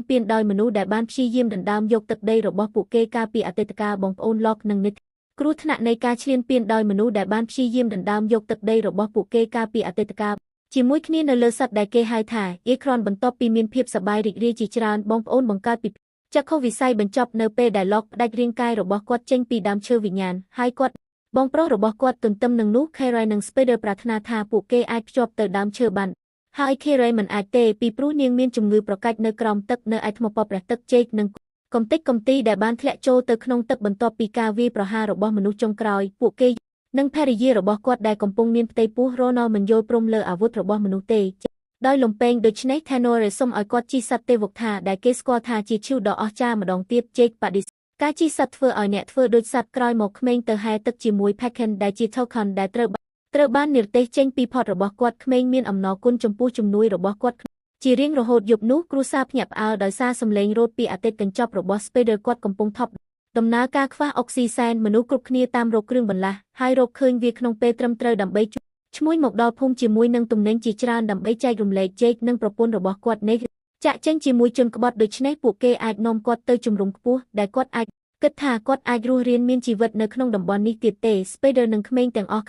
ពានដោយមនុស្សដែលបានព្យាយាមដណ្ដើមយកទឹកដីរបស់ពួកគេកាលពីអតីតកាលបងប្អូន Locke និង Nate គ្រោះថ្នាក់នៃការឈ្លានពានដោយមនុស្សដែលបានព្យាយាមដណ្ដើមយកទឹកដីរបស់ពួកគេកាលពីអតីតកាលជាមួយគ្នានៅលើសត្វដែលគេហៅថាអេក្រនបន្ទាប់ពីមានភាពសប្បាយរីករាយជាច្រើនបងប្អូនបង្កើតពីចក្ខុវិស័យបញ្ចប់នៅពេលដែល Locke ផ្ដាច់រាងកាយរបស់គាត់ចេញពីដើមឈើវិញ្ញាណហើយគាត់បងប្រុសរបស់គាត់ទន្ទឹមនឹងនោះ Kara និង Spider ប្រាថ្នាថាពួកគេអាចភ្ជាប់ទៅដើមឈើបានហើយ Kara មិនអាចទេពីព្រោះនាងមានជំងឺប្រកាច់នៅក្រោមទឹកនៅឯថ្មពព្រះទឹកជែកនិងកំតិចកំទីដែលបានធ្លាក់ចូលទៅក្នុងទឹកបន្ទាប់ពីការវាយប្រហាររបស់មនុស្សចុងក្រោយពួកគេនិងភរិយារបស់គាត់ដែលកំពុងមានផ្ទៃពោះ Ronald មិនយល់ព្រមលើអាវុធរបស់មនុស្សទេដោយលំពេងដូច្នេះ Thanore សុំឲ្យគាត់ជិះសត្វទេវកថាដែលគេស្គាល់ថាជាឈីវដ៏អស្ចារ្យម្ដងទៀតជេកបដិការជិះសត្វធ្វើឲ្យអ្នកធ្វើដូចសត្វក្រោយមកក្មេងទៅហែទឹកជាមួយ Pekin ដែលជា Token ដែលត្រូវត្រូវបាននិរទេសចេញពីផតរបស់គាត់ក្មេងមានអំណរគុណចំពោះជំនួយរបស់គាត់ជារៀងរហូតយប់នោះគ្រួសារភ្ញាក់ផ្អើលដោយសារសំឡេងរោទពីអតីតកញ្ចប់របស់ Spider គាត់កំពុងថប់ដំណើរការខ្វះអុកស៊ីសែនមនុស្សគ្រប់គ្នាតាមរកគ្រឿងបន្លាស់ហើយរកឃើញវាក្នុងពេលត្រឹមត្រូវដើម្បីឈ្មួញមកដល់ភូមិជាមួយនឹងទំនិញជាច្រើនដើម្បីចែករំលែកជែកនិងប្រពន្ធរបស់គាត់នេះចាក់ចេញជាមួយជនក្បត់ដូច្នេះពួកគេអាចនាំគាត់ទៅជំរំខ្ពស់ដែលគាត់អាចគិតថាគាត់អាចរស់រានមានជីវិតនៅក្នុងតំបន់នេះទៀតទេ Spider និងក្មេងទាំងអស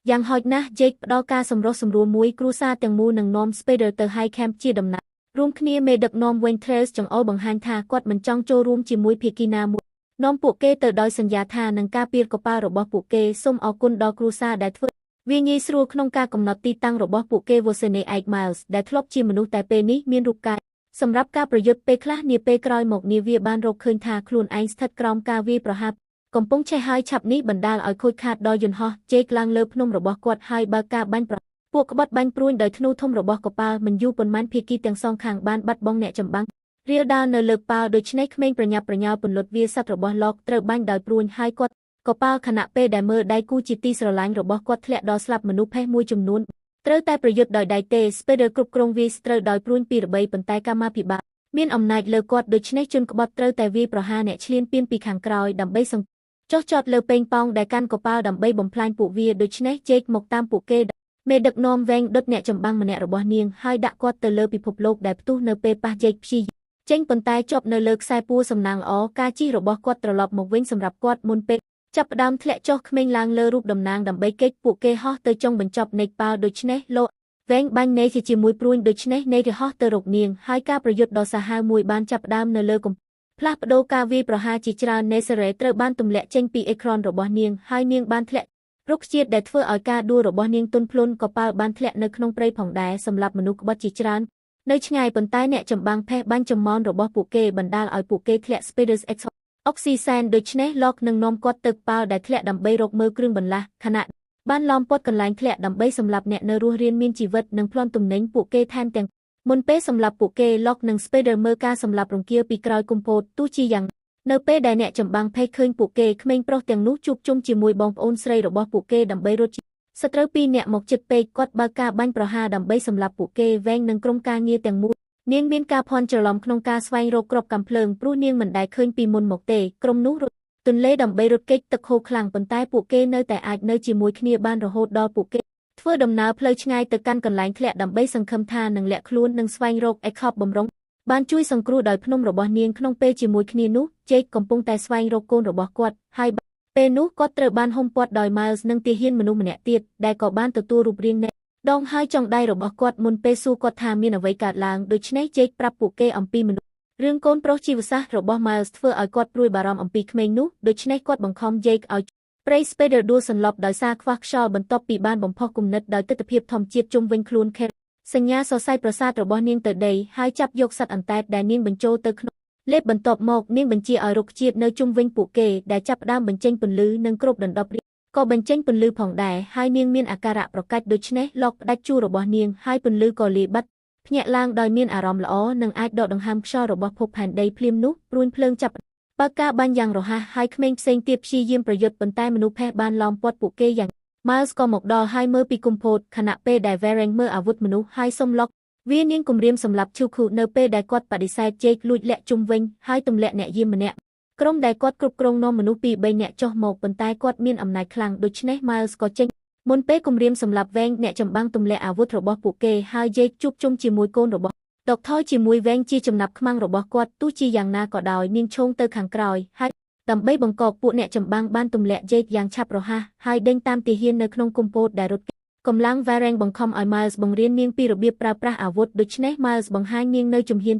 ់យ៉ាងហោចណាស់ Jake ផ្ដល់ការសម្រុះសម្រួលមួយគ្រួសារទាំងមូលនឹងនាំ Spider ទៅ High Camp ជាដំណើររួមគ្នាមេដឹកនាំ Ventress ចង្អុលបង្ហាញថាគាត់មិនចង់ចូលរួមជាមួយភាគីណាមួយនាំពួកគេទៅដោយសន្យាថានឹងការពារកប៉ាល់របស់ពួកគេសូមអរគុណដល់គ្រួសារដែលធ្វើវាងាយស្រួលក្នុងការកំណត់ទីតាំងរបស់ពួកគេ Vosene ឯក Miles ដែលធ្លាប់ជាមនុស្សតែពេលនេះមានរូបកាយសម្រាប់ការប្រយុទ្ធពេលខ្លះនាពេលក្រោយមកនាវាបានរកឃើញថាខ្លួនឯងស្ថិតក្រោមការវាយប្រហារកំពុងឆេះហើយឆាប់នេះបណ្ដាលឲ្យខូចខាតដល់យន្តហោះជេកឡើងលើភ្នំរបស់គាត់ហើយបើកការបាញ់ប្រពួកក្បត់បាញ់ព្រួញដោយធ្នូធំរបស់កប៉ាល់មិនយូរប៉ុន្មានភាគីទាំងសងខាងបានបាត់បង់អ្នកចម្បាំងរៀលដាលនៅលើកប៉ាល់ដូច្នេះក្មេងប្រញាប់ប្រញាល់ពន្លត់វាសត្វរបស់លោកត្រូវបាញ់ដោយព្រួញហើយគាត់កប៉ាល់ខណៈពេលដែលមើលដៃគូជាទីស្រឡាញ់របស់គាត់ធ្លាក់ដល់ស្លាប់មនុស្សផេះមួយចំនួនត្រូវតែប្រយុទ្ធដោយដៃទេ Spider គ្រប់គ្រងវាត្រូវដោយព្រួញពីរបីប៉ុន្តែកម្មាភិបាលមានអំណាចលើគាត់ដូច្នេះជនក្បត់ត្រូវតែវាយប្រហារអ្នកឈ្លានពានពីខាងក្រោយដើម្បីសង្ចុះចតលើពេងប៉ោងដែលកាន់កប៉ាល់ដើម្បីបំផ្លាញពួកវាដូច្នេះជេកមកតាមពួកគេមេដឹកនាំវែងដុតអ្នកចម្បាំងម្នាក់របស់នាងហើយដាក់គាត់ទៅលើពិភពលោកដែលផ្ទុះនៅពេលប៉ះជេកព្យាចេញប៉ុន្តែជាប់នៅលើខ្សែពួរសំណាងល្អការជិះរបស់គាត់ត្រឡប់មកវិញសម្រាប់គាត់មុនពេលចាប់ផ្ដើមធ្លាក់ចុះក្មេងឡើងលើរូបតំណាងដើម្បីគេចពួកគេហោះទៅចុងបញ្ចប់នៃប៉ាល់ដូច្នេះលោកវែងបាញ់នេជាមួយព្រួញដូច្នេះនេហោះទៅរកនាងហើយការប្រយុទ្ធដ៏សាហាវមួយបានចាប់ផ្ដើមនៅលើកំផ្លាស់ប្ដូរការវាយប្រហារជាច្រើននេសេរ៉េត្រូវបានទម្លាក់ចេញពីអេក្រង់របស់នាងហើយនាងបានធ្លាក់រុក្ខជាតិដែលធ្វើឲ្យការដួលរបស់នាងទន់ភ្លន់ក៏ប៉ាល់បានធ្លាក់នៅក្នុងព្រៃផងដែរសម្រាប់មនុស្សក្បត់ជាច្រើននៅឆ្ងាយប៉ុន្តែអ្នកចម្បាំងផេះបាញ់ចំមនរបស់ពួកគេបណ្ដាលឲ្យពួកគេធ្លាក់ Spiders X អុកស៊ីសែនដូច្នេះលោកនឹងនាំគាត់ទៅប៉ាល់ដែលធ្លាក់ដើម្បីរកមើលគ្រឿងបន្លាស់ខណៈបានឡោមព័ទ្ធកន្លែងធ្លាក់ដើម្បីសម្លាប់អ្នកនៅរស់រានមានជីវិតនិងប្លន់ទំនិញពួកគេថែមទាំងមុនពេលសម្លាប់ពួកគេលោកនិង Spider មើលការសម្លាប់រង្គាលពីក្រោយគុំពោតទោះជាយ៉ាងនៅពេលដែលអ្នកចម្បាំងភេឃើញពួកគេក្មេងប្រុសទាំងនោះជួបជុំជាមួយបងប្អូនស្រីរបស់ពួកគេដើម្បីរត់សត្រូវពីរនាក់មកជិតពេកគាត់បើកការបាញ់ប្រហារដើម្បីសម្លាប់ពួកគេវែងនឹងក្រុមការងារទាំងមូលនាងមានការភ័ន្តច្រឡំក្នុងការស្វែងរកគ្រាប់កាំភ្លើងព្រោះនាងមិនដែលឃើញពីមុនមកទេក្រុមនោះរត់ទន្លេដើម្បីរត់គេចទឹកហូរខ្លាំងប៉ុន្តែពួកគេនៅតែអាចនៅជាមួយគ្នាបានរហូតដល់ពួកគេធ្វើដំណើរផ្លូវឆ្ងាយទៅកាន់កន្លែងធ្លាក់ដើម្បីសង្ឃឹមថានឹងលាក់ខ្លួននិងស្វែងរកអេខបបំរុងបានជួយសង្គ្រោះដោយភ្នំរបស់នាងក្នុងពេលជាមួយគ្នានោះជេកកំពុងតែស្វែងរកកូនរបស់គាត់ហើយពេលនោះគាត់ត្រូវបានហុំព័ទ្ធដោយ Miles និងទាហានមនុស្សម្នាក់ទៀតដែលក៏បានទទួលរូបរាងនៃដងហើយចុងដៃរបស់គាត់មុនពេលសួរគាត់ថាមានអ្វីកើតឡើងដូច្នេះជេកប្រាប់ពួកគេអំពីមនុស្សរឿងកូនប្រុសជីវសាស្ត្ររបស់ Miles ធ្វើឲ្យគាត់ព្រួយបារម្ភអំពីក្មេងនោះដូច្នេះគាត់បង្ខំជេកឲ្យព្រៃ Spider ដួលសន្លប់ដោយសារខ្វះខ្យល់បន្ទាប់ពីបានបំផុសគំនិតដោយទិដ្ឋភាពធម្មជាតិជុំវិញខ្លួនខេសញ្ញាសរសៃប្រសាទរបស់នាងទៅដីហើយចាប់យកសត្វអន្តែតដែលនាងបញ្ចូលទៅក្នុងលេបបន្ទាប់មកនាងបញ្ជាឲ្យរុក្ខជាតិនៅជុំវិញពួកគេដែលចាប់ផ្ដើមបញ្ចេញពន្លឺនិងគ្របដណ្ដប់ក៏បញ្ចេញពន្លឺផងដែរហើយនាងមានអាការៈប្រកាច់ដូច្នេះលោកផ្ដាច់ជួររបស់នាងហើយពន្លឺក៏លាយបាត់ភ្ញាក់ឡើងដោយមានអារម្មណ៍ល្អនិងអាចដកដង្ហើមខ្យល់របស់ភពផែនដីភ្លាមនោះព្រួញភ្លើងចាប់បើកការបាញ់យ៉ាងរហ័សហើយក្មេងផ្សេងទៀតព្យាយាមប្រយុទ្ធប៉ុន្តែមនុស្សផេះបានឡោមព័ទ្ធពួកគេយ៉ាង Miles ក៏មកដល់ហើយមើលពីគុំពោតខណៈពេលដែល Varang មើលអាវុធមនុស្សហើយសុំលុកវានាងគំរាមសម្លាប់ឈូខូនៅពេលដែលគាត់បដិសេធជេកលួចលាក់ជុំវិញហើយទម្លាក់អ្នកយាមម្នាក់ក្រុមដែលគាត់គ្រប់គ្រងនាំមនុស្សពី3នាក់ចុះមកប៉ុន្តែគាត់មានអំណាចខ្លាំងដូច្នេះ Miles ក៏ចេញមុនពេលគំរាមសម្លាប់វែងអ្នកចម្បាំងទម្លាក់អាវុធរបស់ពួកគេហើយជេកជួបជុំជាមួយកូនរបស់ តកថយជាមួយវែងជាចំណាប់ខ្មាំងរបស់គាត់ទោះជាយ៉ាងណាក៏ដោយនាងឈោងទៅខាងក្រោយហើយដើម្បីបង្កពួកអ្នកចម្បាំងបានទម្លាក់ជែកយ៉ាងឆាប់រហ័សហើយដេញតាមទាហាននៅក្នុងគុម្ពោតដែលរត់កម្លាំង Varang បង្ខំឲ្យ Miles បង្រៀននាងពីរបៀបប្រើប្រាស់អាវុធដូច្នេះ Miles បង្ហាញនាងនៅជំហាន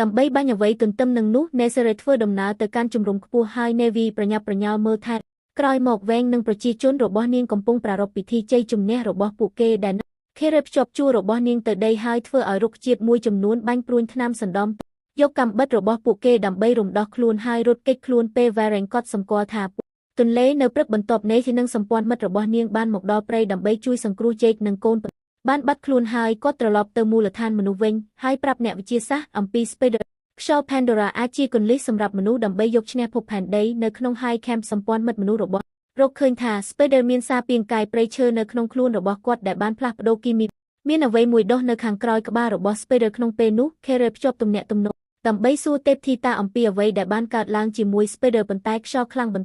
ដើម្បីបាញ់អ្វីទន្ទឹមនឹងនោះ Nesere ធ្វើដំណើរទៅកាន់ជំរំខ្ពស់ហើយ Navy ប្រញាប់ប្រញាល់មើលថែក្រោយមកវែងនិងប្រជាជនរបស់នាងកំពុងប្រារព្ធពិធីជ័យជំនះរបស់ពួកគេដែល Kere ភ្ជាប់ជួររបស់នាងទៅដីហើយធ្វើឲ្យរុក្ខជាតិមួយចំនួនបាញ់ព្រួញថ្នាំសណ្ដំយកកាំបិតរបស់ពួកគេដើម្បីរំដោះខ្លួនហើយរត់គេចខ្លួនពេល Varang កត់សម្គាល់ថាទន្លេនៅព្រឹកបន្ទាប់នេះនឹងសម្ព័ន្ធមិត្តរបស់នាងបានមកដល់ព្រៃដើម្បីជួយសង្គ្រោះជេកនិងកូនបានបាត់ខ្លួនហើយគាត់ត្រឡប់ទៅមូលដ្ឋានមនុស្សវិញហើយប្រាប់អ្នកវិទ្យាសាស្ត្រអំពី Spider ខ្យល់ Pandora អាចជាគន្លឹះសម្រាប់មនុស្សដើម្បីយកឈ្នះភពផែនដីនៅក្នុង High Camp សម្ព័ន្ធមិត្តមនុស្សរបស់រកឃើញថា Spider មានសារពាង្គកាយព្រៃឈើនៅក្នុងខ្លួនរបស់គាត់ដែលបានផ្លាស់ប្ដូរគីមីមានអ្វីមួយដុះនៅខាងក្រោយក្បាលរបស់ Spider ក្នុងពេលនោះ Kere ភ្ជាប់ទំនាក់ទំនងដើម្បីសួរទេពធីតាអំពីអ្វីដែលបានកើតឡើងជាមួយ Spider ប៉ុន្តែខ្យល់ខ្លាំងបន្ត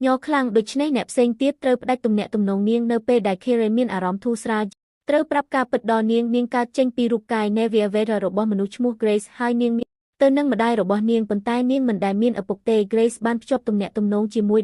ញ័រខ្លាំងដូច្នេះអ្នកផ្សេងទៀតត្រូវផ្ដាច់ទំនាក់ទំនងនាងនៅពេលដែល Kere មានអារម្មណ៍ធូរស្រាលត្រូវប្រាប់ការពិតដល់នាងនាងកើតចេញពីរូបកាយ Nevia Vera របស់មនុស្សឈ្មោះ Grace ហើយនាងទៅនឹងម្ដាយរបស់នាងប៉ុន្តែនាងមិនដែលមានឪពុកទេ Grace បានភ្ជាប់ទំនាក់ទំនងជាមួយ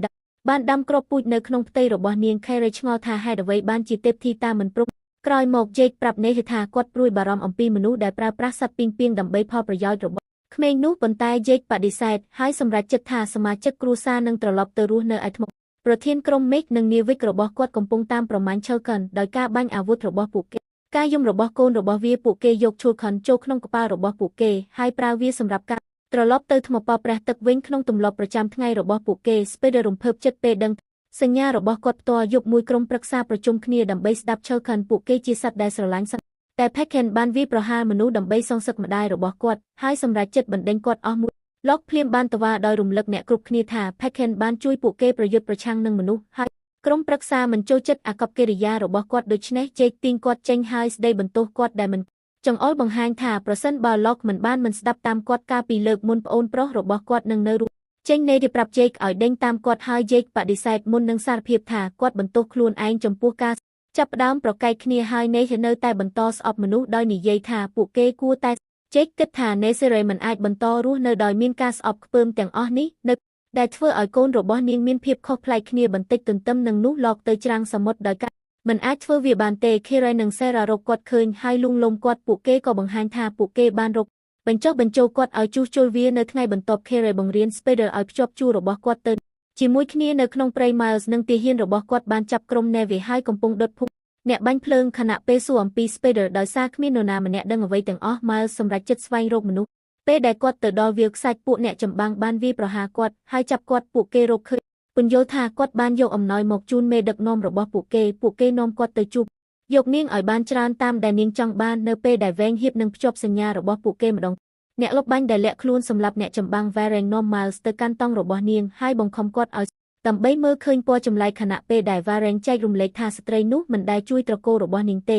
បានដាំគ្រាប់ពូជនៅក្នុងផ្ទៃរបស់នាង Kere ឆ្ងល់ថាហេតុអ្វីបានជាទេពធីតាមិនព្រមក្រោយមក Jake ប្រាប់នេហថាគាត់ព្រួយបារម្ភអំពីមនុស្សដែលប្រើប្រាស់សត្វពីងពាងដើម្បីផលប្រយោជន៍របស់ក្មេងនោះប៉ុន្តែ Jake បដិសេធហើយសម្រេចចិត្តថាសមាជិកគ្រួសារនឹងត្រឡប់ទៅរស់នៅឯថ្មប្រធានក្រុមមេឃនិងនាវិករបស់គាត់កំពុងតាមប្រមាញ់ Chulkan ដោយការបាញ់អាវុធរបស់ពួកគេការយំរបស់កូនរបស់វាពួកគេយក Chulkan ចូលក្នុងកប៉ាល់របស់ពួកគេហើយប្រើវាសម្រាប់ការត្រឡប់ទៅថ្មប៉ព្រះទឹកវិញក្នុងទម្លាប់ប្រចាំថ្ងៃរបស់ពួកគេ Spider រំភើបចិត្តពេលដឹងសញ្ញារបស់គាត់ផ្ទាល់យប់មួយក្រុមប្រឹក្សាប្រជុំគ្នាដើម្បីស្ដាប់ Chulkan ពួកគេជាសត្វដែលស្រឡាញ់សត្វតែ Pekin បានវាយប្រហារមនុស្សដើម្បីសងសឹកម្ដាយរបស់គាត់ហើយសម្រេចចិត្តបណ្ដេញគាត់អស់មួយលោកភ្លាមបានតវ៉ាដោយរំលឹកអ្នកគ្រប់គ្នាថា Pekin បានជួយពួកគេប្រយុទ្ធប្រឆាំងនឹងមនុស្សហើយក្រុមប្រឹក្សាមិនចូលចិត្តអាកប្បកិរិយារបស់គាត់ដូច្នេះជែកទាញគាត់ចេញហើយស្ដីបន្ទោសគាត់ដែលមិនចង្អុលបង្ហាញថាប្រសិនបើលោកមិនបានមិនស្ដាប់តាមគាត់កាលពីលើកមុនប្អូនប្រុសរបស់គាត់នឹងនៅរស់ចេញនៃរៀបរាប់ជេកឲ្យដេញតាមគាត់ហើយជេកបដិសេធមុននឹងសារភាពថាគាត់បន្ទោសខ្លួនឯងចំពោះការចាប់ផ្ដើមប្រកែកគ្នាហើយនេនៅតែបន្តស្អប់មនុស្សដោយនិយាយថាពួកគេគួរតែជេកគិតថានេសេរីមិនអាចបន្តរស់នៅដោយមានការស្អប់ខ្ពើមទាំងអស់នេះនៅដែលធ្វើឲ្យកូនរបស់នាងមានភាពខុសប្លែកគ្នាបន្តិចទន្ទឹមនឹងនោះលោកទៅច្រាំងសមុទ្រដោយការមិនអាចធ្វើវាបានទេ Kira និង Sarah រកគាត់ឃើញហើយលួងលោមគាត់ពួកគេក៏បង្ហាញថាពួកគេបានរកបញ្ចុះបញ្ចូលគាត់ឲ្យជួសជុលវានៅថ្ងៃបន្ទាប់ Kira បង្រៀន Spider ឲ្យភ្ជាប់ជួររបស់គាត់ទៅជាមួយគ្នានៅក្នុងព្រៃ Miles និងទាហានរបស់គាត់បានចាប់ក្រុម Navy ហើយកំពុងដុតភូមិអ្នកបាញ់ភ្លើងខណៈពេលសួរអំពី Spider ដោយសារគ្មាននរណាម្នាក់ដឹងអ្វីទាំងអស់ Miles សម្រេចចិត្តស្វែងរកមនុស្សពេលដែលគាត់ទៅដល់វាលខ្សាច់ពួកអ្នកចម្បាំងបានវាយប្រហារគាត់ហើយចាប់គាត់ពួកគេរកឃើញពន្យល់ថាគាត់បានយកអំណោយមកជូនមេដឹកនាំរបស់ពួកគេពួកគេនាំគាត់ទៅជួបយកនាងឲ្យបានច្រើនតាមដែលនាងចង់បាននៅពេលដែលវែងហៀបនឹងភ្ជាប់សញ្ញារបស់ពួកគេម្ដងអ្នកលុបបាញ់ដែលលាក់ខ្លួនសម្រាប់អ្នកចម្បាំង Varang នាំ Miles ទៅកាន់តង់របស់នាងហើយបង្ខំគាត់ឲ្យដើម្បីមើលឃើញពណ៌ចម្លែកខណៈពេលដែល Varang ចែករំលែកថាស្ត្រីនោះមិនដែលជួយត្រកូលរបស់នាងទ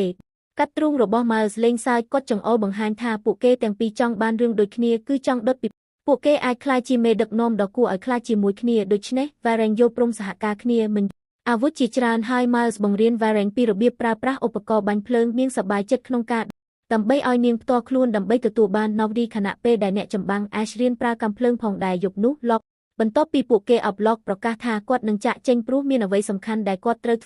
េកាត់ទ្រូងរបស់ Miles លេងសើចគាត់ចង្អុលបង្ហាញថាពួកគេទាំងពីរចង់បានរឿងដូចគ្នាគឺចង់ដុតពីពួកគេអាចក្លាយជាមេដឹកនាំដ៏គួរឲ្យខ្លាចជាមួយគ្នាដូច្នេះ Varang យល់ព្រមសហការគ្នាមិនអាវុធជាច្រើនហើយ Miles បង្រៀន Varang ពីរបៀបប្រើប្រាស់ឧបករណ៍បាញ់ភ្លើងនាងសប្បាយចិត្តក្នុងការដើម្បីឲ្យនាងផ្ទាល់ខ្លួនដើម្បីទទួលបាន Novdi ខណៈពេលដែលអ្នកចម្បាំង Ash រៀនប្រើកាំភ្លើងផងដែរយប់នោះលោកបន្ទាប់ពីពួកគេអបឡុកប្រកាសថាគាត់នឹងចាក់ចេញព្រោះមានអ្វីសំខាន់ដែលគាត់ត្រូវ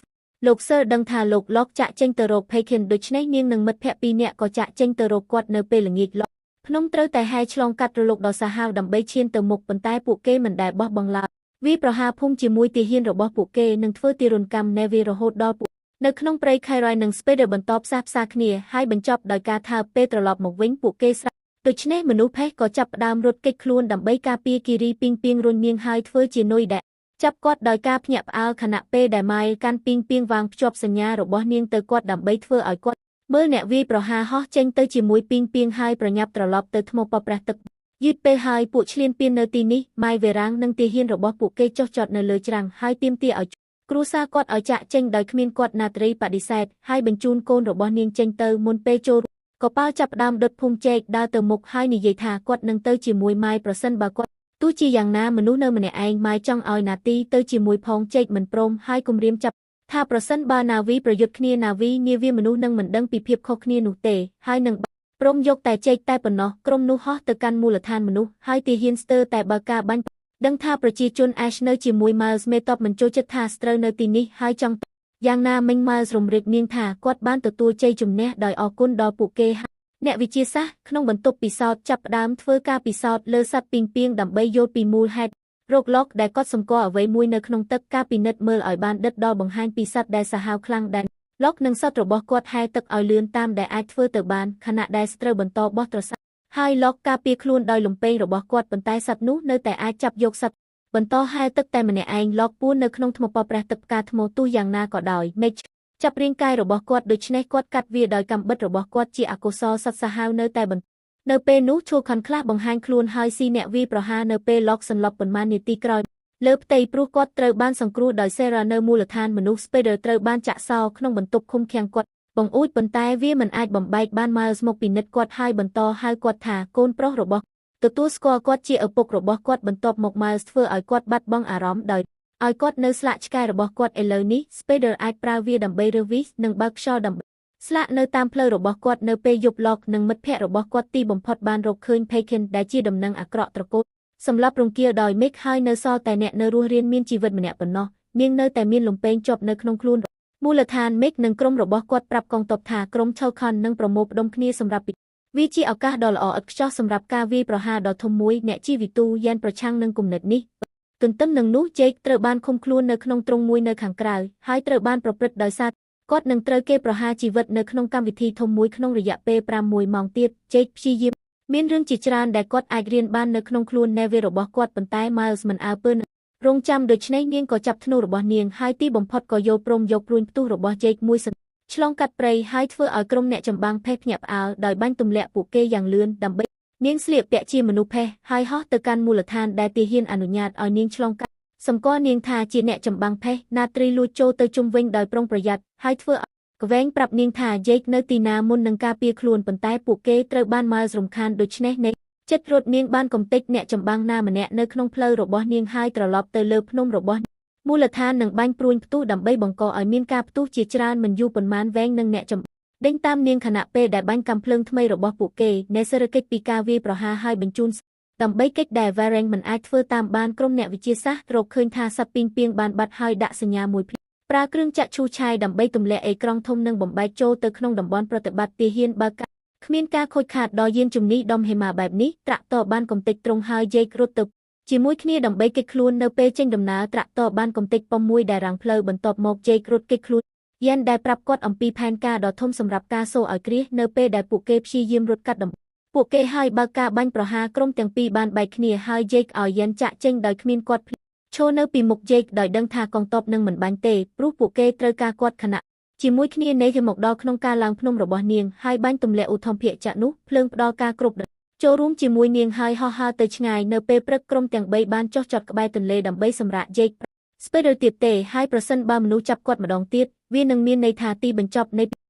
លោកសើដឹងថាលោកឡុកចាក់ចេញទៅរក Pekin ដូច្នេះនាងនិងមិត្តភ័ក្តិពីរនាក់ក៏ចាក់ចេញទៅរកគាត់នៅពេលល្ងាចឡុកភ្នំត្រូវតែហែឆ្លងកាត់រលកដ៏សាហាវដើម្បីឈានទៅមុខប៉ុន្តែពួកគេមិនដែលបោះបង់ឡើយវាប្រហារភូមិជាមួយទាហានរបស់ពួកគេនឹងធ្វើទារុណកម្ម Navy រហូតដល់ពួកនៅក្នុងព្រៃ Kairai និង Spider បន្តផ្សះផ្សាគ្នាហើយបញ្ចប់ដោយការថាពេលត្រឡប់មកវិញពួកគេស្រាប់ដូច្នេះមនុស្សផេះក៏ចាប់ផ្ដើមរត់គេចខ្លួនដើម្បីការពារគិរីពីងពីងរុញនាងហើយធ្វើជានុយដែលចាប់គាត់ដោយការភ្ញាក់ផ្អើលខណៈពេលដែលម៉ាយកាន់ពីងពីងវាងភ្ជាប់សញ្ញារបស់នាងទៅគាត់ដើម្បីធ្វើឲ្យគាត់មើលអ្នកវាយប្រហារហោះចេញទៅជាមួយពីងពីងហើយប្រញាប់ត្រឡប់ទៅថ្មប៉ព្រះទឹកយឺតពេលហើយពួកឈ្លានពាននៅទីនេះម៉ាយវេរាំងនិងទាហានរបស់ពួកគេចុះចតនៅលើច្រាំងហើយទាមទារឲ្យគ្រួសារគាត់ឲ្យចាក់ចេញដោយគ្មានគាត់ណាត្រីបដិសេធហើយបញ្ជូនកូនរបស់នាងចេញទៅមុនពេលចូលកប៉ាល់ចាប់ផ្ដើមដុតភូមិជែកដើរទៅមុខហើយនិយាយថាគាត់នឹងទៅជាមួយម៉ាយប្រសិនបើគាត់ទោះជាយ៉ាងណាមនុស្សនៅម្នាក់ឯងម៉ាយចង់ឲ្យណាទីទៅជាមួយផងជែកមិនព្រមហើយគំរាមចាប់ថាប្រសិនបើណាវីប្រយុទ្ធគ្នាណាវីនាវាមនុស្សនឹងមិនដឹងពីភាពខុសគ្នានោះទេហើយនឹង ព្រមយកតែចេកតែប៉ុណ្ណោះក្រុមនោះហោះទៅកាន់មូលដ្ឋានមនុស្សហើយទាហានស្ទើរតែបើការបាញ់ដឹងថាប្រជាជន Ash នៅជាមួយ Miles មេតបមិនចូលចិត្តថាស្ត្រូវនៅទីនេះហើយចង់យ៉ាងណាមិញ Miles រំលឹកនាងថាគាត់បានទទួលជ័យជំនះដោយអរគុណដល់ពួកគេអ្នកវិទ្យាសាស្ត្រក្នុងបន្ទប់ពិសោធន៍ចាប់ផ្ដើមធ្វើការពិសោធន៍លើសត្វពីងពាងដើម្បីយល់ពីមូលហេតុរោគឡុកដែលគាត់សម្គាល់អ្វីមួយនៅក្នុងទឹកការពិនិត្យមើលឲ្យបានដិតដល់បង្ហាញពីសត្វដែលសាហាវខ្លាំងដែលឡុកនិងសត្វរបស់គាត់ហែលទឹកឲ្យលឿនតាមដែលអាចធ្វើទៅបានខណៈដែលស្ត្រូវបន្តបោះត្រសក់ហើយឡុកការពារខ្លួនដោយលំពេងរបស់គាត់ប៉ុន្តែសត្វនោះនៅតែអាចចាប់យកសត្វបន្តហែលទឹកតែម្នាក់ឯងឡុកពួននៅក្នុងថ្មប៉ប្រះទឹកផ្កាថ្មទោះយ៉ាងណាក៏ដោយមេឃចាប់រាងកាយរបស់គាត់ដូច្នេះគាត់កាត់វាដោយកាំបិតរបស់គាត់ជាអកុសលសត្វសាហាវនៅតែបន្តនៅពេលនោះឈូខុនខ្លះបង្ហាញខ្លួនហើយស៊ីអ្នកវាយប្រហារនៅពេលឡុកសន្លប់ប៉ុន្មាននាទីក្រោយលើផ្ទៃព្រោះគាត់ត្រូវបានសង្គ្រោះដោយ Sarah នៅមូលដ្ឋានមនុស្ស Spider ត្រូវបានចាក់សោក្នុងបន្ទប់ឃុំឃាំងគាត់បង្អួចប៉ុន្តែវាមិនអាចបំបែកបាន Miles មកពិនិត្យគាត់ហើយបន្តហៅគាត់ថាកូនប្រុសរបស់ទទួលស្គាល់គាត់ជាឪពុករបស់គាត់បន្ទាប់មក Miles ធ្វើឲ្យគាត់បាត់បង់អារម្មណ៍ដោយឲ្យគាត់នៅស្លាកឆ្កែរបស់គាត់ឥឡូវនេះ Spider អាចប្រើវាដើម្បីរើសវីសនិងបើកខ្យល់ដើម្បីស្លាកនៅតាមផ្លូវរបស់គាត់នៅពេលយប់ឡុកនិងមិត្តភ័ក្តិរបស់គាត់ទីបំផុតបានរកឃើញ Paykin ដែលជាដំណឹងអាក្រក់ត្រកូលសម្លាប់រង្គាលដោយមេឃហើយនៅសល់តែអ្នកនៅរស់រានមានជីវិតម្នាក់ប៉ុណ្ណោះនាងនៅតែមានលំពេងជាប់នៅក្នុងខ្លួនមូលដ្ឋានមេឃនិងក្រុមរបស់គាត់ប្រាប់កងទ័ពថាក្រុមឆៅខុននឹងប្រមូលផ្ដុំគ្នាសម្រាប់វាជាឱកាសដ៏ល្អឥតខ្ចោះសម្រាប់ការវាយប្រហារដ៏ធំមួយអ្នកជីវិទូយ៉ែនប្រឆាំងនឹងគំនិតនេះទន្ទឹមនឹងនោះជេកត្រូវបានឃុំខ្លួននៅក្នុងទ្រុងមួយនៅខាងក្រៅហើយត្រូវបានប្រព្រឹត្តដោយសារគាត់នឹងត្រូវគេប្រហារជីវិតនៅក្នុងកម្មវិធីធំមួយក្នុងរយៈពេល6ម៉ោងទៀតជេកព្យាយាមមានរឿងជាច្រើនដែលគាត់អាចរៀនបាននៅក្នុងខ្លួន Neve របស់គាត់ប៉ុន្តែ Miles មិនអើពើរងចាំដូច្នេះនាងក៏ចាប់ធ្នូរបស់នាងហើយទីបំផុតក៏យល់ព្រមយកព្រួញផ្ទុះរបស់ជេកមួយឆ្លងកាត់ព្រៃហើយធ្វើឲ្យក្រុមអ្នកចម្បាំងផេះភ្ញាក់ផ្អើលដោយបាញ់ទម្លាក់ពួកគេយ៉ាងលឿនដើម្បីនាងស្លៀកពាក់ជាមនុស្សផេះហើយហោះទៅកាន់មូលដ្ឋានដែលទាហានអនុញ្ញាតឲ្យនាងឆ្លងកាត់សម្គាល់នាងថាជាអ្នកចម្បាំងផេះណាត្រីលួចចូលទៅជុំវិញដោយប្រុងប្រយ័ត្នហើយធ្វើក្វែងប្រាប់នាងថាយេកនៅទីណាមុននឹងការពារខ្លួនប៉ុន្តែពួកគេត្រូវបាន Miles រំខានដូច្នេះនៃចិត្តរត់នាងបានកំទេចអ្នកចម្បាំងណាម្នាក់នៅក្នុងផ្លូវរបស់នាងហើយត្រឡប់ទៅលើភ្នំរបស់មូលដ្ឋាននឹងបាញ់ព្រួញផ្ទុះដើម្បីបង្កឲ្យមានការផ្ទុះជាច្រើនមិនយូរប៉ុន្មានវែងនឹងអ្នកចម្ដេញតាមនាងខណៈពេលដែលបាញ់កាំភ្លើងថ្មីរបស់ពួកគេនៃសេដ្ឋកិច្ចពីការវាយប្រហារហើយបញ្ជូនដើម្បីកិច្ចដែល Varang មិនអាចធ្វើតាមបានក្រុមអ្នកវិទ្យាសាស្ត្ររកឃើញថាសត្វពីងពាងបានបាត់ហើយដាក់សញ្ញាមួយប្រើគ្រឿងចាក់ឈូសឆាយដើម្បីទម្លាក់អេក្រង់ធំនិងបំបែកចូលទៅក្នុងតំបន់ប្រតិបត្តិទាហានបើគ្មានការខូចខាតដល់យានជំនិះដុំហេម៉ាបែបនេះត្រាក់ទ័របានកំទេចទ្រង់ហើយយេករត់ទៅជាមួយគ្នាដើម្បីគេចខ្លួននៅពេលចេញដំណើរត្រាក់ទ័របានកំទេចប៉ុមមួយដែលរាំងផ្លូវបន្ទាប់មកយេករត់គេចខ្លួនយ៉ែនដែលប្រាប់គាត់អំពីផែនការដ៏ធំសម្រាប់ការសូរឲ្យគ្រាសនៅពេលដែលពួកគេព្យាយាមរត់កាត់ពួកគេហើយបើកការបាញ់ប្រហារក្រុមទាំងពីរបានបែកគ្នាហើយយេកឲ្យយ៉ែនចាក់ចេញដោយគ្មានគាត់ឈរនៅពីមុខយេកដោយដឹងថាកងទ័ពនឹងមិនបាញ់ទេព្រោះពួកគេត្រូវការគាត់ខណៈជាមួយគ្នានៃគេមកដល់ក្នុងការឡើងភ្នំរបស់នាងហើយបាញ់ទម្លាក់ឧទ្ធម្ភាគចក្រនោះភ្លើងផ្ដល់ការគ្រប់ចូលរួមជាមួយនាងហើយហោះហើរទៅឆ្ងាយនៅពេលព្រឹកក្រុមទាំង3បានចុះចតក្បែរទន្លេដើម្បីសម្រាកយេក Spider ទៀតទេហើយប្រសិនបើមនុស្សចាប់គាត់ម្ដងទៀតវានឹងមានន័យថាទីបញ្ចប់នៃ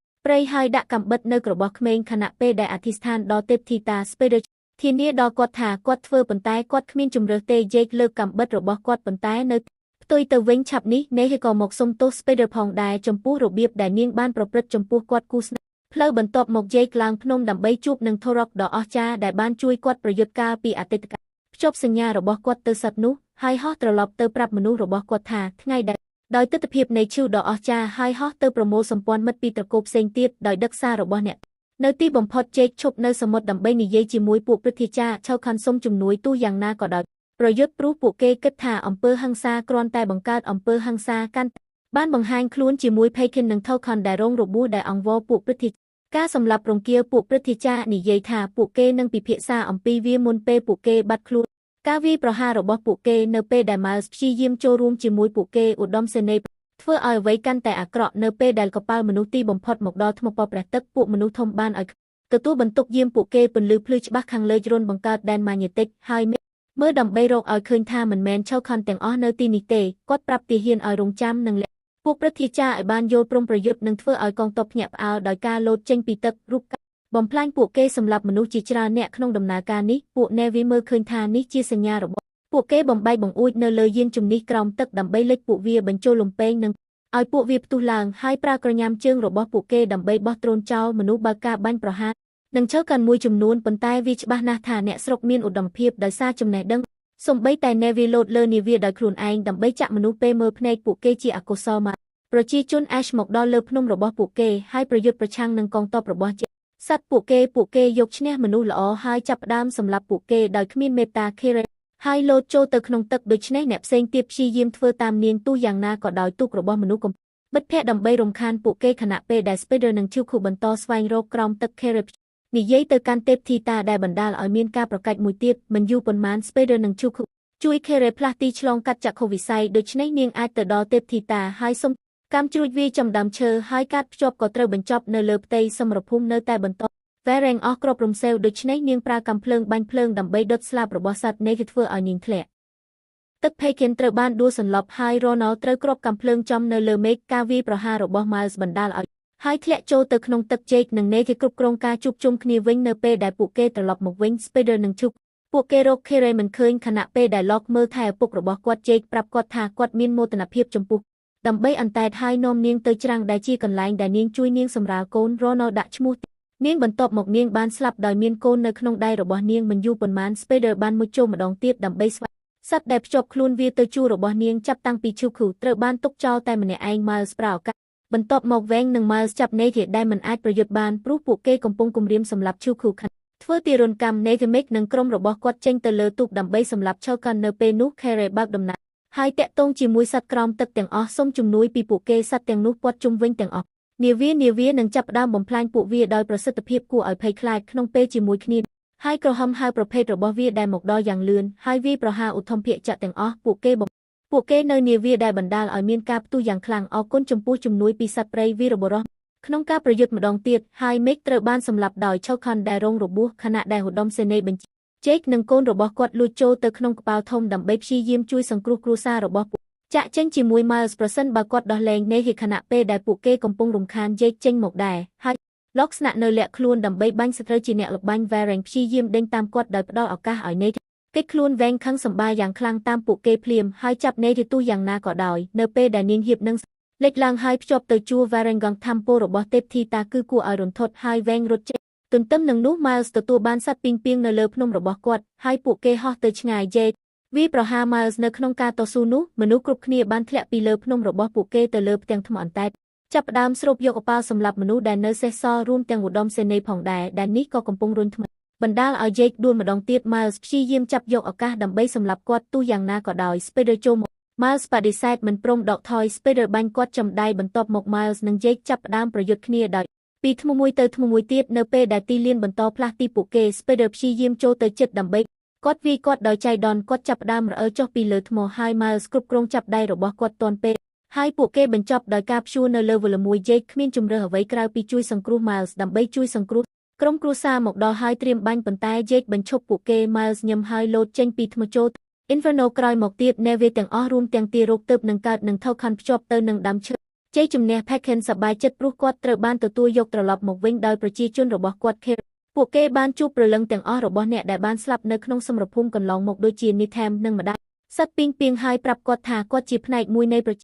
ព្រៃហើយដាក់កាំបិតនៅរបស់ក្មេងខណៈពេលដែលអធិស្ឋានដល់ទេពធីតា Spider ធានាដល់គាត់ថាគាត់ធ្វើប៉ុន្តែគាត់គ្មានជម្រើសទេយេកលើកកាំបិតរបស់គាត់ប៉ុន្តែនៅផ្ទុយទៅវិញឆាប់នេះនេហេក៏មកសុំទោស Spider ផងដែរចំពោះរបៀបដែលនាងបានប្រព្រឹត្តចំពោះគាត់គូស្នេហ៍ផ្លូវបន្ទាប់មកយេកឡើងភ្នំដើម្បីជួបនឹង Thorok ដ៏អស្ចារ្យដែលបានជួយគាត់ប្រយុទ្ធកាលពីអតីតកាលភ្ជាប់សញ្ញារបស់គាត់ទៅសត្វនោះហើយហោះត្រឡប់ទៅប្រាប់មនុស្សរបស់គាត់ថាថ្ងៃដែលដោយទិដ្ឋភាពនៃឈូដ៏អស្ចារ្យហើយហោះទៅប្រមូលសម្ព័ន្ធមិត្តពីត្រកូលផ្សេងទៀតដោយដឹកសាររបស់អ្នកនៅទីបំផុតជេកឈប់នៅសមុទ្រដើម្បីនិយាយជាមួយពួកព្រឹទ្ធាចារ្យឆៅខុនសុំជំនួយទោះយ៉ាងណាក៏ដោយប្រយុទ្ធព្រោះពួកគេគិតថាអំពើហិង្សាគ្រាន់តែបង្កើតអំពើហិង្សាកាន់បានបង្ហាញខ្លួនជាមួយ Paykin និង Tokon ដែលរងរបួសដែលអង្វរពួកព្រឹទ្ធាការសម្លាប់រង្គាលពួកព្រឹទ្ធាចារ្យនិយាយថាពួកគេនឹងពិភាក្សាអំពីវាមុនពេលពួកគេបាត់ខ្លួនការវាយប្រហាររបស់ពួកគេនៅពេលដែល Miles ព្យាយាមចូលរួមជាមួយពួកគេឧត្តមសេនីយ៍ធ្វើឲ្យអ្វីកាន់តែអាក្រក់នៅពេលដែលកប៉ាល់មនុស្សទីបំផុតមកដល់ថ្មប៉ព្រះទឹកពួកមនុស្សធំបានឲ្យទទួលបន្ទុកយាមពួកគេពន្លឺភ្លឺច្បាស់ខាងលើជ្រុនបង្កើតដែនម៉ាញេទិកហើយមើលដើម្បីរកឲ្យឃើញថាមិនមែនឆៅខុនទាំងអស់នៅទីនេះទេគាត់ប្រាប់ទាហានឲ្យរងចាំនិងពួកព្រឹទ្ធាចារ្យឲ្យបានយល់ព្រមប្រយុទ្ធនឹងធ្វើឲ្យកងទ័ពភ្ញាក់ផ្អើលដោយការលោតចេញពីទឹករូបបំផ្លាញពួកគេសម្លាប់មនុស្សជាច្រើនអ្នកក្នុងដំណើរការនេះពួក Navy មើលឃើញថានេះជាសញ្ញារបស់ពួកគេបំបែកបង្អួចនៅលើយានជំនិះក្រោមទឹកដើម្បីលិចពួកវាបញ្ចូលលំពេងនិងឲ្យពួកវាផ្ទុះឡើងហើយប្រើក្រញាំជើងរបស់ពួកគេដើម្បីបោះដ្រូនចោលមនុស្សបើកការបាញ់ប្រហារ និងឈើកាន់មួយចំនួនប៉ុន្តែវាច្បាស់ណាស់ថាអ្នកស្រុកមានឧត្តមភាពដោយសារចំណេះដឹងសូម្បីតែ Neville លោតលើនាវាដោយខ្លួនឯងដើម្បីចាក់មនុស្សពេលមើលភ្នែកពួកគេជាអកុសលមកប្រជាជន Ash មកដល់លើភ្នំរបស់ពួកគេហើយប្រយុទ្ធប្រឆាំងនឹងកងទ័ពរបស់សត្វពួកគេពួកគេយកឈ្នះមនុស្សល្អហើយចាប់ផ្ដើមសម្លាប់ពួកគេដោយគ្មានមេត្តា Kira ហើយលោតចូលទៅក្នុងទឹកដូច្នេះអ្នកផ្សេងទៀតព្យាយាមធ្វើតាមនាងទោះយ៉ាងណាក៏ដោយទូករបស់មនុស្សកំមិត្តភ័ក្តិដើម្បីរំខានពួកគេខណៈពេលដែល Spider និង Chuku បន្តស្វែងរកក្រោមទឹក Kira និយាយទៅកាន់ទេពធីតាដែលបណ្ដាលឲ្យមានការប្រកាច់មួយទៀតមិនយូរប៉ុន្មាន Spider និង Chuku ជួយ Kira ផ្លាស់ទីឆ្លងកាត់ចក្ខុវិស័យដូច្នេះនាងអាចទៅដល់ទេពធីតាហើយសុំកម្មជ្រួចវាចំដើមឈើហើយកាត់ភ្ជាប់ក៏ត្រូវបញ្ចប់នៅលើផ្ទៃសមរភូមិនៅតែបន្តវ៉េរ៉េងអស់គ្រាប់រំសេវដូច្នេះនាងប្រើកាំភ្លើងបាញ់ភ្លើងដើម្បីដុតស្លាបរបស់សត្វនេះគឺធ្វើឲ្យនាងធ្លាក់ទឹកភេគិនត្រូវបានដួលសន្លប់ហើយ Ronald ត្រូវគ្រាប់កាំភ្លើងចំនៅលើមេឃការវាយប្រហាររបស់ Miles បណ្ដាលឲ្យហើយធ្លាក់ចូលទៅក្នុងទឹកជែកនិងនេគេគ្រប់គ្រងការជួបជុំគ្នាវិញនៅពេលដែលពួកគេត្រឡប់មកវិញ Spider និង Chuck ពួកគេរក Kere មិនឃើញខណៈពេលដែល Locke មើលថែឪពុករបស់គាត់ជែកប្រាប់គាត់ថាគាត់មានមោទនភាពចំពោះដើម្បីអន្តែតហើយនាំនាងទៅច្រាំងដែលជាកន្លែងដែលនាងជួយនាងសម្រាលកូន Ronald ដាក់ឈ្មោះនាងបន្ទាប់មកនាងបានស្លាប់ដោយមានកូននៅក្នុងដៃរបស់នាងមិនយូរប៉ុន្មាន Spider បានមុជចូលម្ដងទៀតដើម្បីស្វែងសត្វដែលភ្ជាប់ខ្លួនវាទៅជួររបស់នាងចាប់តាំងពី Chuku ត្រូវបានទុកចោលតែម្នាក់ឯង Miles ប្រើឱកាសបន្ទាប់មកវែងនិង Miles ចាប់ Nate ដែលមិនអាចប្រយុទ្ធបានព្រោះពួកគេកំពុងគំរាមសម្លាប់ Chuku ធ្វើទារុណកម្ម Nate និងក្រុមរបស់គាត់ចេញទៅលើទូកដើម្បីសម្លាប់ Chukan នៅពេលនោះ Kere បើកដំណើរហើយតាក់ទងជាមួយសត្វក្រោមទឹកទាំងអស់សូមជំនួយពីពួកគេសត្វទាំងនោះព័ទ្ធជុំវិញទាំងអស់នាវានឹងចាប់ផ្ដើមបំផ្លាញពួកវាដោយប្រសិទ្ធភាពគួរឲ្យភ័យខ្លាចក្នុងពេលជាមួយគ្នាហើយក្រហមហៅប្រភេទរបស់វាដែលមកដល់យ៉ាងលឿនហើយវាយប្រហារឧទ្ធម្ភាគចក្រទាំងអស់ពួកគេនៅនាវាដែលបណ្ដាលឲ្យមានការផ្ទុះយ៉ាងខ្លាំងអរគុណចំពោះជំនួយពីសត្វព្រៃវីរបុរសក្នុងការប្រយុទ្ធម្ដងទៀតហើយមេឃត្រូវបានសម្លាប់ដោយឆូខនដែលរងរបួសខណៈដែលឧត្តមសេនីយ៍បញ្ជាជេកនិងកូនរបស់គាត់លួចចូលទៅក្នុងកប៉ាល់ធំដើម្បីព្យាយាមជួយសង្គ្រោះគ្រួសាររបស់ពួកចាក់ចេញជាមួយ Miles ប្រសិនបើគាត់ដោះលែងនេហិខណៈពេលដែលពួកគេកំពុងរំខានជេកចេញមកដែរហើយ Locke ស្នាក់នៅលាក់ខ្លួនដើម្បីបាញ់សត្រូវជាអ្នកលបាញ់ Varang ព្យាយាមដេញតាមគាត់ដោយផ្ដល់ឱកាសឲ្យនេគេចខ្លួនវែងខឹងសម្បាយ៉ាងខ្លាំងតាមពួកគេភ្លាមហើយចាប់នេទោះយ៉ាងណាក៏ដោយនៅពេលដែលនាងហៀបនឹងលេចឡើងហើយភ្ជាប់ទៅជួរ Varangong ធម្មពលរបស់ទេពធីតាគឺគួរឲ្យរន្ធត់ហើយវែងរត់ចេញទន្ទឹមនឹងនោះ Miles ទទួលបានសត្វពីងពាងនៅលើភ្នំរបស់គាត់ហើយពួកគេហោះទៅឆ្ងាយយេវាប្រហារ Miles នៅក្នុងការតស៊ូនោះមនុស្សគ្រប់គ្នាបានធ្លាក់ពីលើភ្នំរបស់ពួកគេទៅលើផ្ទាំងថ្មអន្តែតចាប់ផ្ដើមស្រូបយកកប៉ាល់សម្លាប់មនុស្សដែលនៅសេសសល់រួមទាំងឧត្តមសេនីយ៍ផងដែរដែលនេះក៏កំពុងរុញថ្មីបណ្ដាលឲ្យយេកដួលម្ដងទៀត Miles ព្យាយាមចាប់យកឱកាសដើម្បីសម្លាប់គាត់ទោះយ៉ាងណាក៏ដោយ Spider ចូលមក Miles បដិសេធមិនព្រមដកថយ Spider បាញ់គាត់ចំដៃបន្ទាប់មក Miles និងយេកចាប់ផ្ដើមប្រយុទ្ធគ្នាដោយពីធ្មមួយទៅធ្មមួយទៀតនៅពេលដែលទីលានបន្តផ្លាស់ទីពួកគេ Spider ព្យាយាមចូលទៅជិតដើម្បីគាត់វាយគាត់ដោយចៃដន្យគាត់ចាប់ផ្ដើមរអិលចុះពីលើថ្មហើយ Miles គ្រប់គ្រងចាប់ដៃរបស់គាត់ទាន់ពេលហើយពួកគេបញ្ចប់ដោយការព្យួរនៅលើវលមួយយេកគ្មានជម្រើសអ្វីក្រៅពីជួយសង្គ្រោះ Miles ដើម្បីជួយសង្គ្រោះក្រុមគ្រួសារមកដល់ហើយត្រៀមបាញ់ប៉ុន្តែយេកបញ្ឈប់ពួកគេ Miles ញឹមហើយលោតចេញពីថ្មចូល Inferno ក្រោយមកទៀត Neve ទាំងអស់រួមទាំងទារកទើបនឹងកើតនឹងថោខន់ភ្ជាប់ទៅនឹងដើមឈើជ័យជំនះ Pekin សប្បាយចិត្តព្រោះគាត់ត្រូវបានទទួលយកត្រឡប់មកវិញដោយប្រជាជនរបស់គាត់ពួកគេបានជួបព្រលឹងទាំងអស់របស់អ្នកដែលបានស្លាប់នៅក្នុងសមរភូមិកន្លងមកដូចជា Nitham និងម្ដាយសត្វពីងពាងហើយប្រាប់គាត់ថាគាត់ជាផ្នែកមួយនៃប្រជា